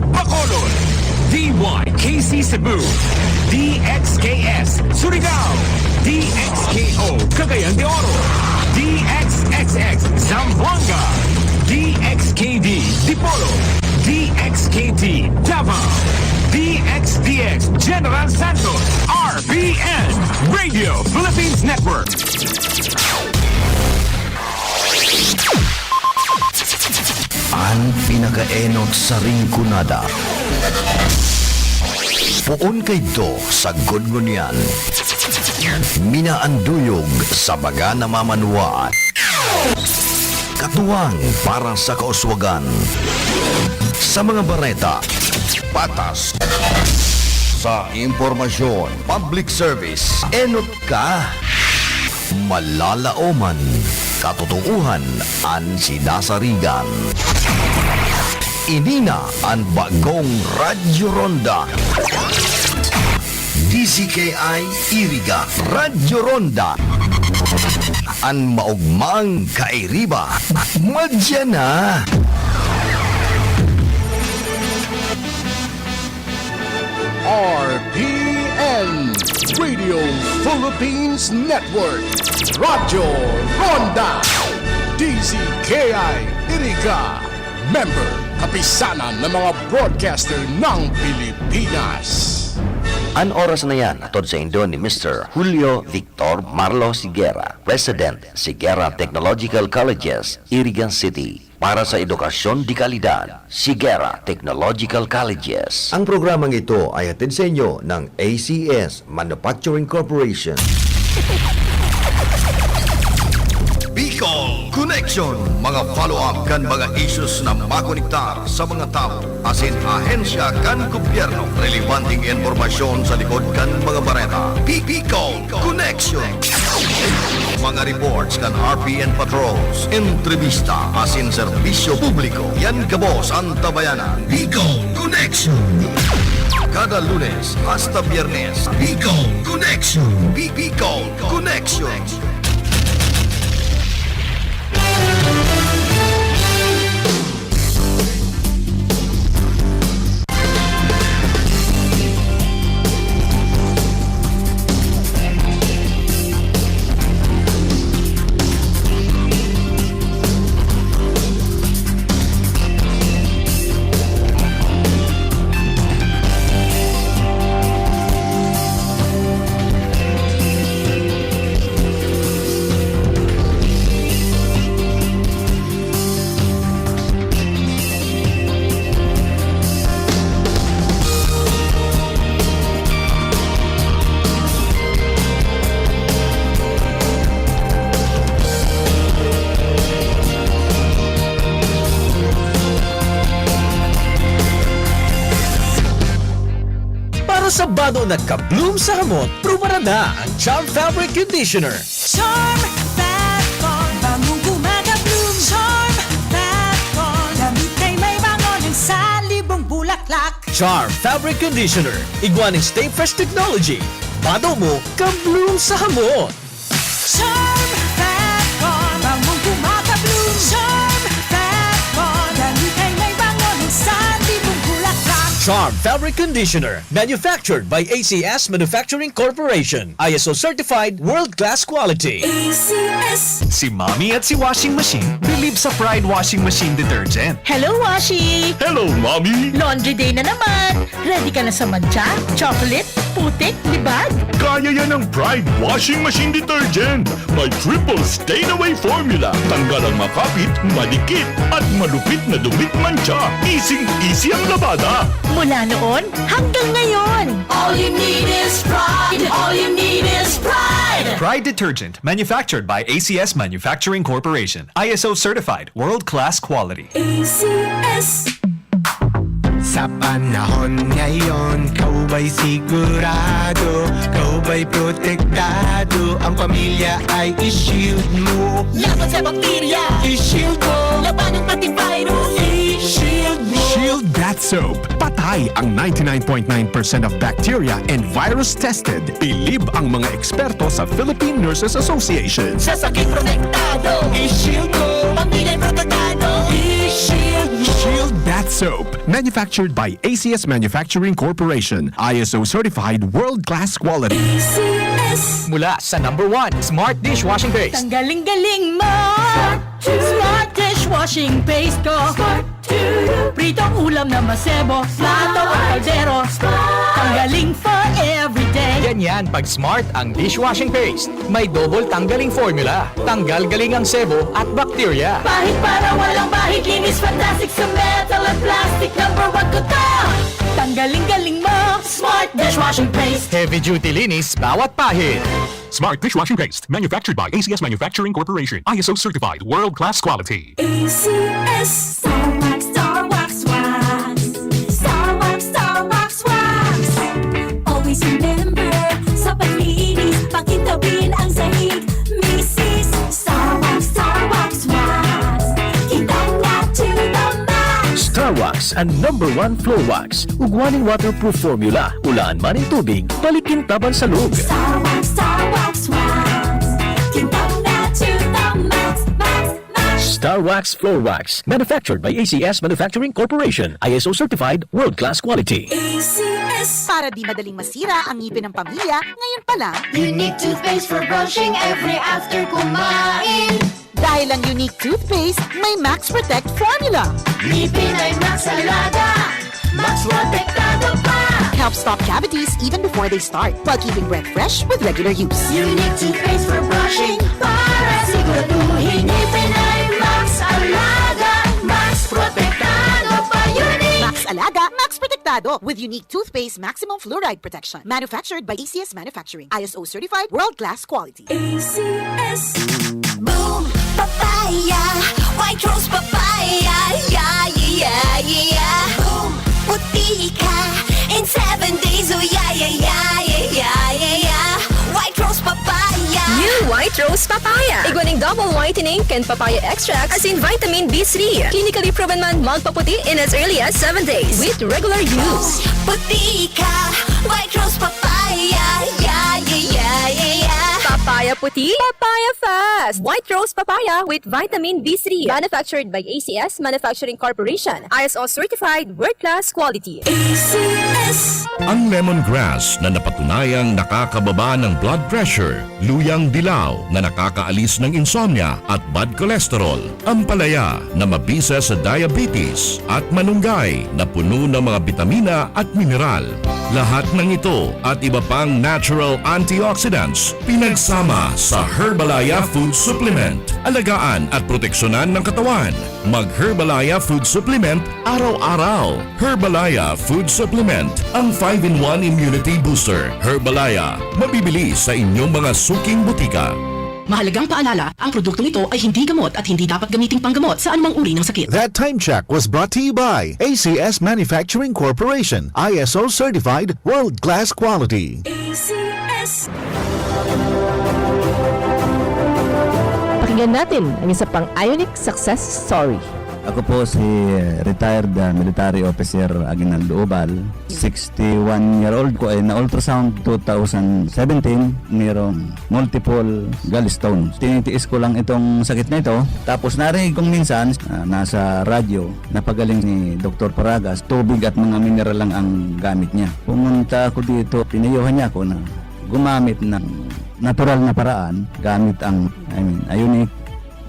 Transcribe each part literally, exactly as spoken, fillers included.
Bacolod, D Y K C Cebu, D X K S Surigao, D X K O Cagayan de Oro, D X X X Zamboanga, D X K D Dipolog, D X K T Davao, D X D X General Santos, R P N, Radio Philippines Network. An pinakaenot sa Rinconada. Poon kaidto sagkod ngunyan. Minaanduyog sa baga na mamanwaan. Katuwang para sa kauswagan. Sa mga bareta, patas. Sa impormasyon, public service, enot ka. Malalaoman, katotoohan an sinasarigan. Ini na an bagong Radyo Ronda. D Z K I Iriga, Radyo Ronda. An maogmang kairiba, madya na. R P N, Radio Philippines Network, Radyo Ronda, D Z K I Iriga, member, kapisanan ng mga broadcaster ng Pilipinas. An oras na yan, hatod saindo ni Mister Julio Victor Marlo Sigera, President, Sigera Technological Colleges, Iriga City. Para sa edukasyon de kalidad, Sigera Technological Colleges. Ang programang ito ay hatid sa inyo ng A C S Manufacturing Corporation. Bicol Connection, mga follow-up kan mga issues na makonektar sa mga tawo asin ahensya kan gobyerno. Relebanteng impormasyon sa likod kan mga bareta. Bi-, Bicol Connection. Mga reports kan R P N patrols, entrevista asin serbisyo publiko. Yan gabos an tabayanan. Bicol Connection. Kada Lunes hasta Biyernes, Bicol Connection. Bi-, Bicol Connection. Para sa bado na ka-bloom sa hamot, pruba na ang Charm Fabric Conditioner. Charm Fat Con, bangong gumagabloom. Charm Fat Con, damit ay may bango ng salibong bulaklak. Charm Fabric Conditioner, igwa nin Stay Fresh Technology. Bado mo, ka-bloom sa hamot. Charm Fat Con, bangong gumagabloom. Charm Fat Con, damit ay may bango ng salibong bulaklak. Charm Fabric Conditioner, manufactured by A C S Manufacturing Corporation. I S O certified, world-class quality. A C S. Si Mommy at si Washing Machine believe sa Pride Washing Machine Detergent. Hello, Washi! Hello, Mommy! Laundry day na naman! Ready ka na sa mantsa, chocolate, putik, libag? Kaya yan ng Pride Washing Machine Detergent. May triple stain away formula. Tanggal ang makapit, madikit, at malupit na dumit mantsa. Easy-easy ang labada. Mula noon hanggang ngayon. All you need is Pride. All you need is Pride. Pride Detergent, manufactured by A C S Manufacturing Corporation. I S O certified, world-class quality. A C S. Sa panahon ngayon, ikaw ba'y sigurado? Ikaw ba'y protektado? Ang pamilya ay i-shield mo. Laban sa bakterya, i-shield mo. Labanan pati virus, i-shield mo. Shield Bath Soap. Patay ang ninety-nine point nine percent of bacteria and virus tested. Bilib ang mga eksperto sa Philippine Nurses Association. Sa sakit protektado, i-shield mo. Pamilya protektado, i-shield Shield Bath Soap, manufactured by A C S Manufacturing Corporation, I S O certified, world-class quality. A C S. Mula sa number one, Smart Dishwashing Paste. Tanggaling-galing mo! Smart dishwashing paste ko. Pritong ulam na masebo, plato o kaldero. Tanggaling for everyday. Ganyan pag Smart ang dishwashing paste. May double tanggaling formula. Tanggal galing ang sebo at bakterya. Pahid para walang bahid, linis fantastic sa metal at plastic. Number one ko to. Tanggaling galing mo, Smart dishwashing paste. Heavy duty linis bawat pahid. Smart dishwashing paste, manufactured by A C S Manufacturing Corporation, I S O certified, world-class quality. A C S. Star Wax, Star Wax Wax. Star Wax, Star Wax Wax. Always remember, sa paglinis, pakintabin ang sahig. Misis, Star Wax, Star Wax Wax. Kintab na to the max. Star Wax, ang number one floor wax. Ugwa ning waterproof formula. Ulaan man nin tubig, balik kintaban sa log. Star Wax, Star Wax Wax. Kintab na to the max, max, max. Star Wax Floor Wax. Manufactured by A C S Manufacturing Corporation. I S O certified, world-class quality. A C S. Para di madaling masira ang ngipin ng pamilya, ngayon pa lang. Unique toothpaste for brushing every after kumain. Dahil ang Unique Toothpaste may Max Protect Formula. Ngipin ay Max Alaga, Max Protektado pa. Helps stop cavities even before they start, while keeping breath fresh with regular use. Unique toothpaste for brushing para siguraduhin ngipin ay Max Alaga, Max Protektado pa. Unique. Max Alaga, Max Protektado with Unique Toothpaste Maximum Fluoride Protection. Manufactured by A C S Manufacturing. I S O certified, world-class quality. A C S. Boom! Papaya! White Rose Papaya! Yeah, yeah, yeah, yeah, yeah! Boom! Puti ka in seven days! Oh, yeah, yeah, yeah, yeah, yeah, yeah, yeah! White Rose Papaya! New White Rose Papaya! Igwa ning double whitening kan papaya extract asin vitamin B three. Clinically proven man magpaputi in as early as seven days with regular use. Puti ka! White Rose Papaya! Yeah, yeah, yeah, yeah, yeah! Papaya puti, papaya fast! White Rose Papaya with vitamin B three. Manufactured by A C S Manufacturing Corporation. I S O certified, world-class quality. A C S. Ang lemongrass na napatunayang nakakababa ng blood pressure, luyang dilaw na nakakaalis ng insomnia at bad cholesterol, ampalaya na mabisa sa diabetes, at malunggay na puno ng mga bitamina at mineral. Lahat ng ito at iba pang natural antioxidants pinagsama sa Herbalaya Food Supplement. Alagaan at proteksyonan ng katawan. Mag Herbalaya Food Supplement araw-araw. Herbalaya Food Supplement, ang five-in-one Immunity Booster. Herbalaya, mabibili sa inyong mga suking butika. Mahalagang paalala, ang produktong ito ay hindi gamot at hindi dapat gamiting panggamot sa anumang uri ng sakit. That time check was brought to you by A C S Manufacturing Corporation, I S O certified, world-class quality. A C S. Pakinggan natin ang isa pang Ionic success story. Ako po si retired, ah, military officer Aguinaldo Ubal. Sixty-one year old ko, ay na-ultrasound two thousand seventeen, mayroong multiple gallstones. Tinitiis ko lang itong sakit na ito. Tapos narinig kong minsan, ah, nasa radyo, napagaling ni Doktor Paragas, tubig at mga mineral lang ang gamit niya. Pumunta ako dito, pinayuhan niya ako na gumamit ng natural na paraan, gamit ang, I mean, Ionic.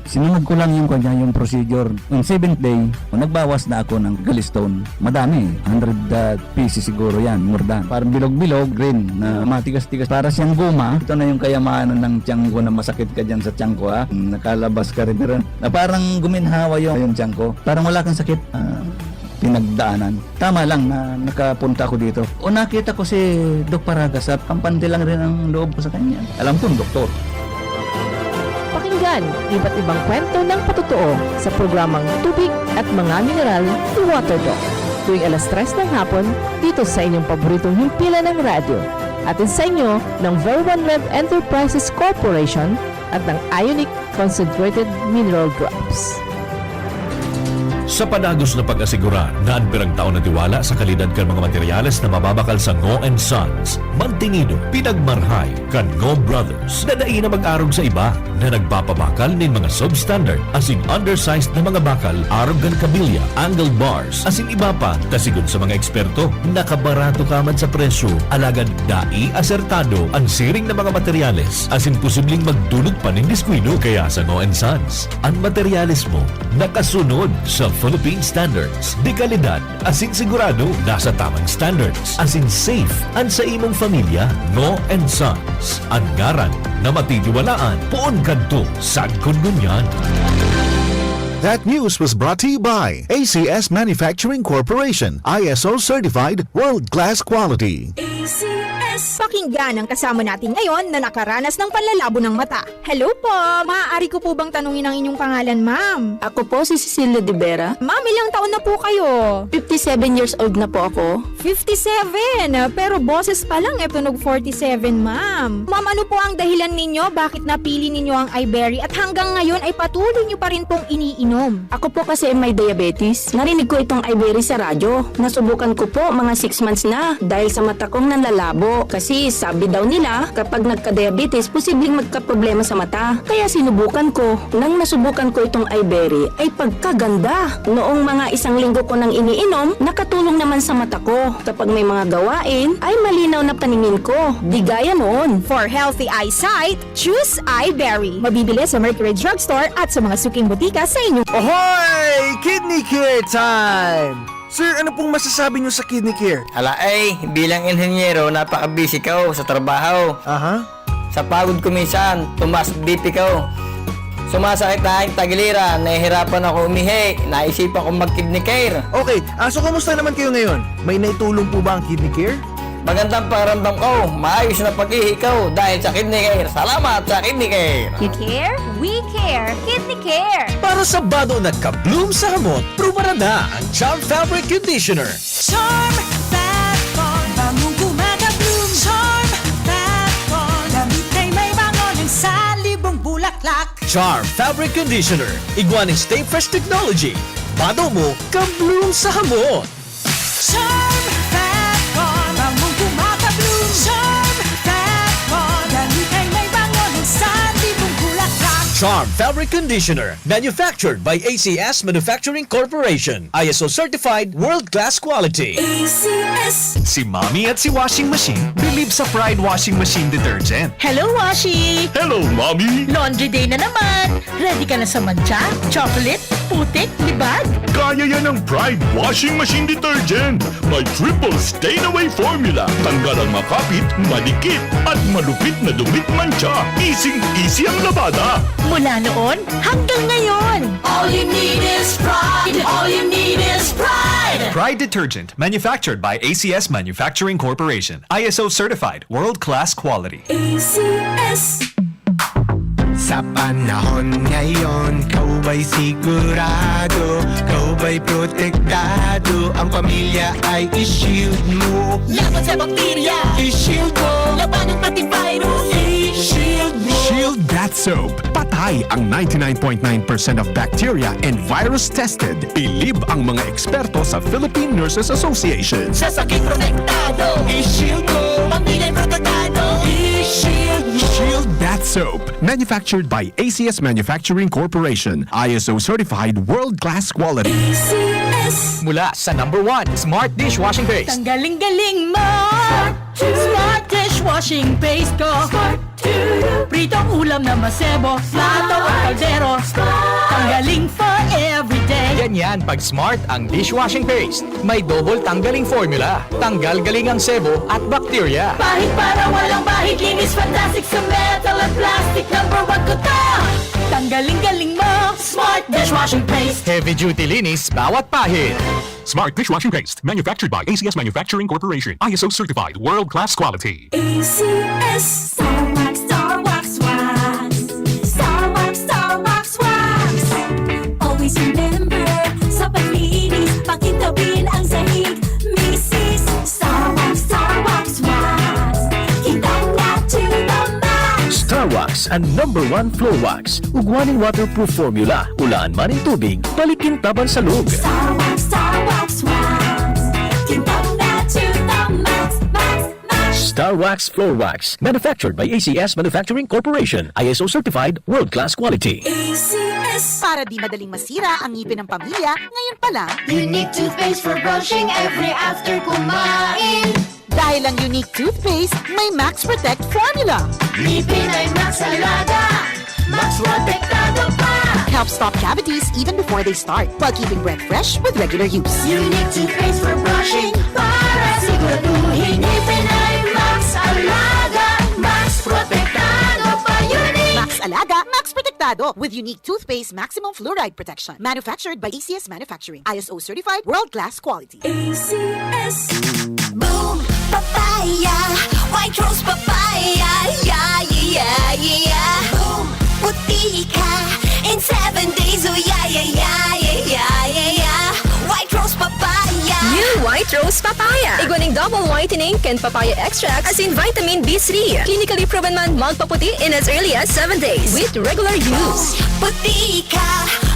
Sinunod ko lang yung kanya, yung procedure. Yung seventh day, nagbawas na ako ng gallstone. Madami, hundred, ah, pieces siguro yan, more than. Parang bilog-bilog, green, na matigas-tigas. Para siyang goma. Ito na yung kayamanan ng tiyan ko na masakit ka dyan sa tiyan ko, ha? Nakalabas ka rin, pero na parang guminhawa yung, yung tiyan ko. Parang wala kang sakit. Ah, pinagdaanan. Tama lang na nakapunta ako dito. O nakita ko si Doc Paragas at kampante lang rin ang loob ko sa kanya. Alam kong doktor. Pakinggan iba't ibang kwento ng patotoo sa programang Tubig at Mga Mineral ni Water Doc. Tuwing alas tres ng hapon, dito sa inyong paboritong himpilan ng radyo. Hatid sa inyo ng Ver One Rev Enterprises Corporation at ng Ionic Concentrated Mineral Drops. Sa padagos na pag-asigurar na an pirang taon na tiwala sa kalidad kan mga materyales na mababakal sa Ngo and Sons, mantinido, pinagmarhay kan Ngo Brothers na dai na mag-arog sa iba na nagpapabakal nin mga substandard asin undersized na mga bakal arog kan kabilya, angle bars, asin iba pa, ta sigon sa mga eksperto, nakabarato ka man sa presyo, alagad dai asertado an siring na mga materyales asin posibleng magdulot pa nin diskuido. Kaya sa Ngo and Sons, an materyales mo nakasunod sa Philippine Standards. De kalidad asin sigurado nasa tamang standards asin safe an sa imong pamilya. Ngo and Sons, an ngaran na matitiwalaan poon kadto sagkod ngunyan. That news was brought to you by A C S Manufacturing Corporation, I S O certified, world-class quality. A C S. Pakinggan ang kasama natin ngayon na nakaranas ng panlalabo ng mata. Hello po! Maaari ko po bang tanungin ang inyong pangalan, ma'am? Ako po si Cecilia de Vera. Ma'am, ilang taon na po kayo? Fifty-seven years old na po ako. Fifty-seven? Pero boses pa lang, eh, tunog forty-seven, ma'am. Ma'am, ano po ang dahilan ninyo? Bakit napili ninyo ang Iberry? At hanggang ngayon ay patuloy nyo pa rin pong iniinom? Ako po kasi may diabetes. Narinig ko itong Iberry sa radyo. Nasubukan ko po, mga six months na. Dahil sa mata kong nanlalabo. Kasi sabi daw nila, kapag nagka-diabetes, posibleng magkaproblema sa mata. Kaya sinubukan ko. Nang nasubukan ko itong Iberry, ay pagkaganda. Noong mga isang linggo ko nang iniinom, nakatulong naman sa mata ko. Kapag may mga gawain, ay malinaw na paningin ko. Di gaya noon. For healthy eyesight, choose Iberry. Mabibili sa Mercury Drugstore at sa mga suking botika sa inyong Ohoy! Kidney Care time! Sir, ano pong masasabi niyo sa Kidney Care? Ala ay, bilang inhenyero, napaka-busy ko sa trabaho. Aha. Sa pagod ko minsan, tumaas B P ko. Sumasakit na ang tagiliran, nahihirapan ako umihi, naisipan kong mag-Kidney Care. Okay, ah, so kumusta naman kayo ngayon? May naitulong po ba ang Kidney Care? Magandang pakiramdam ko, maayos na pag-ihi ko dahil sa Kidney Care. Salamat sa Kidney Care! You care? We care! Kidney Care! Para sa bado na ka-bloom sa hamot, prubaran na ang Charm Fabric Conditioner. Charm Fat Bond, bangong gumagabloom. Charm Fat Bond, damit ay may bango ng salibong bulaklak. Charm Fabric Conditioner, igwa nin Stay Fresh Technology. Bado mo, ka-bloom sa hamot. Charm Fat Bond, bangong gumagabloom. Charm Fat Bond, damit ay may bango ng salibong bulaklak. Charm Fabric Conditioner, manufactured by A C S Manufacturing Corporation. I S O certified, world-class quality. A C S. Si Mommy at si Washing Machine believe sa Pride Washing Machine Detergent. Hello, Washi! Hello, Mommy! Laundry day na naman! Ready ka na sa mantsa, chocolate, putik, libag? Kaya yan ng Pride Washing Machine Detergent. May triple stain away formula. Tanggal ang makapit, madikit, at malupit na dumi at mantsa. Easy-easy ang labada. Mula noon hanggang ngayon. All you need is Pride. All you need is Pride. Pride Detergent, manufactured by A C S Manufacturing Corporation. I S O certified, world-class quality. A C S. Sa panahon ngayon, ikaw ba'y sigurado? Ikaw ba'y protektado? Ang pamilya ay i-shield mo. Laban sa bakterya, i-shield mo. Labanan pati virus, i-shield mo. Shield Bath Soap. Patay ang ninety-nine point nine percent of bacteria and virus tested. Bilib ang mga eksperto sa Philippine Nurses Association. Sa sakit protektado, i-shield mo. Pamilya protektado, i-shield mo. Shield Bath Soap. Manufactured by A C S Manufacturing Corporation. I S O certified, world-class quality. A C S. Mula sa number one, Smart Dishwashing Paste. Tanggaling-galing mo! Smart Dishwashing Paste ko! Pritong ulam na masebo, plato o kaldero. Tanggaling for everyday. Ganyan pag Smart ang dishwashing paste. May double tanggaling formula. Tanggal galing ang sebo at bacteria. Pahid para walang bahid, linis fantastic sa metal at plastic. Number one ko to. Tanggaling galing mo, Smart Dishwashing Paste. Heavy duty linis, bawat pahid. Smart Dishwashing Paste, manufactured by A C S Manufacturing Corporation. I S O certified, world-class quality. A C S. Star Wax, Star Wax, Wax. Star Wax, Star Wax, Wax. Always remember, sa paglinis, pakintabin ang sahig. Misis, Star Wax, Star Wax, Wax. Kitang na to the max. Star Wax Wax, an number one floor wax. Ugwa nin waterproof formula. Ulaan man nin tubig, balik kintabang sa log. Star Wax, Star Wax Wax. Kintab na to the max, max, max. Star Wax Floor Wax, manufactured by A C S Manufacturing Corporation, I S O certified, world-class quality. A C S. Para di madaling masira ang ngipin ng pamilya, ngayon pa lang. Unique toothpaste for brushing every after kumain. Dahil ang Unique Toothpaste may Max Protect Formula. Ngipin ay Max Alaga, Max Protektado pa. Helps stop cavities even before they start, while keeping breath fresh with regular use. Unique Toothpaste for brushing, para siguraduhin ngipin ay Max Alaga, Max Protektado pa. Unique. Max Alaga, Max Protektado, with Unique Toothpaste Maximum Fluoride Protection. Manufactured by A C S Manufacturing. I S O certified, world-class quality. A C S. Boom Papaya, White Rose Papaya, yeah, yeah, yeah, yeah. Boom, puti ka in seven days, oh yeah, yeah, yeah, yeah, yeah, yeah, yeah. White Rose Papaya. New White Rose Papaya. Igwa ning double whitening kan papaya extract asin vitamin B three. Clinically proven man magpaputi in as early as seven days with regular use. Puti ka,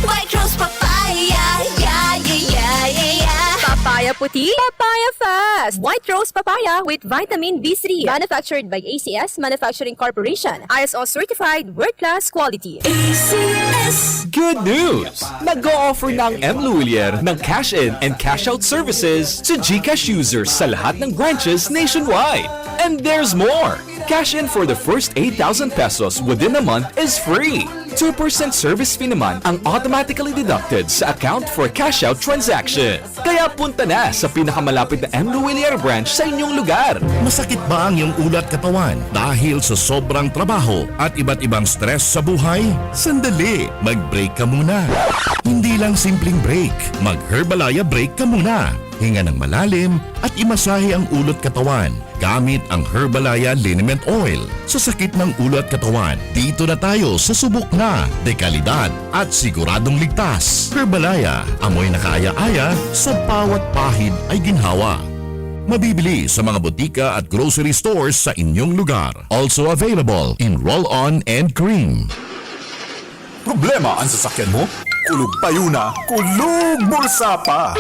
White Rose Papaya, yeah, yeah, yeah, yeah, yeah. Papaya puti, papaya fast. White Rose Papaya with vitamin B three. Manufactured by A C S Manufacturing Corporation. I S O certified, world-class quality. A C S. Good news! Nag-o-offer na ang M Lhuillier ng cash in and cash out services sa GCash users sa lahat ng branches nationwide. And there's more! Cash in for the first eight thousand pesos within a month is free. Two percent service fee naman ang automatically deducted sa account for cash out transaction. Kaya punta na sa pinakamalapit na M Lhuillier branch sa inyong lugar. Masakit ba ang iyong ulo at katawan dahil sa sobrang trabaho at iba't ibang stress sa buhay? Sandali, mag-break ka muna. Hindi lang simpleng break, mag-Herbalaya break ka muna. Hinga ng malalim at imasahe ang ulo at katawan gamit ang Herbalaya Liniment Oil. Sa sakit ng ulo at katawan, dito na tayo sa subok na, dekalidad at siguradong ligtas. Herbalaya, amoy na kaaya-aya, sa bawat pahid ay ginhawa. Mabibili sa mga botika at grocery stores sa inyong lugar. Also available in roll-on and cream. Problema an sasakyan mo? Kulog payo na, kulog bulsa pa!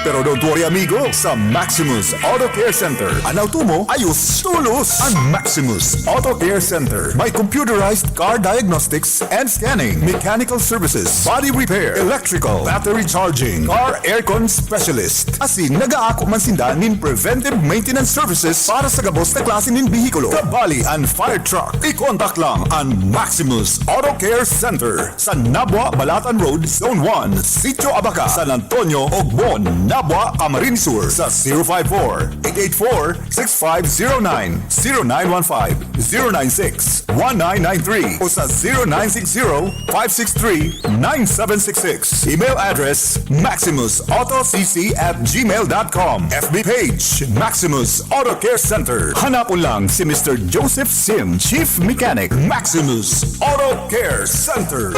Pero don't worry, amigo! Sa Maximus Auto Care Center, an auto mo ayos tolos! An Maximus Auto Care Center may computerized car diagnostics and scanning, mechanical services, body repair, electrical, battery charging, car aircon specialist. Asin nag-aako man sinda nin preventive maintenance services para sa gabos na klase nin behikulo. Kabali an fire truck. I-contact lang an Maximus Auto Care Center sa Nabua, Balatan Road, Zone one, Sitio Abaca, San Antonio, Ogbon, Nabua, Camarines Sur sa zero five four, eight eight four, six five zero nine, zero nine one five, zero nine six, one nine nine three o sa zero nine six zero, five six three, nine seven six six. Email address, maximus auto c c at gmail dot com. F B page, Maximus Auto Care Center. Hanapon lang si Mister Joseph Sim, Chief Mechanic, Maximus Auto Care Center.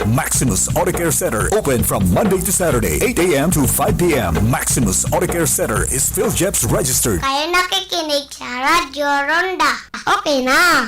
Maximus Auto Care Center, open from Monday to Saturday, eight a m to five p m. Maximus Auto Care Center is PhilGEPS registered. Kayo nakikinig sa Radyo Ronda. Okay na.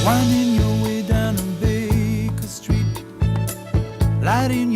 Winding your way down on Baker Street, lighting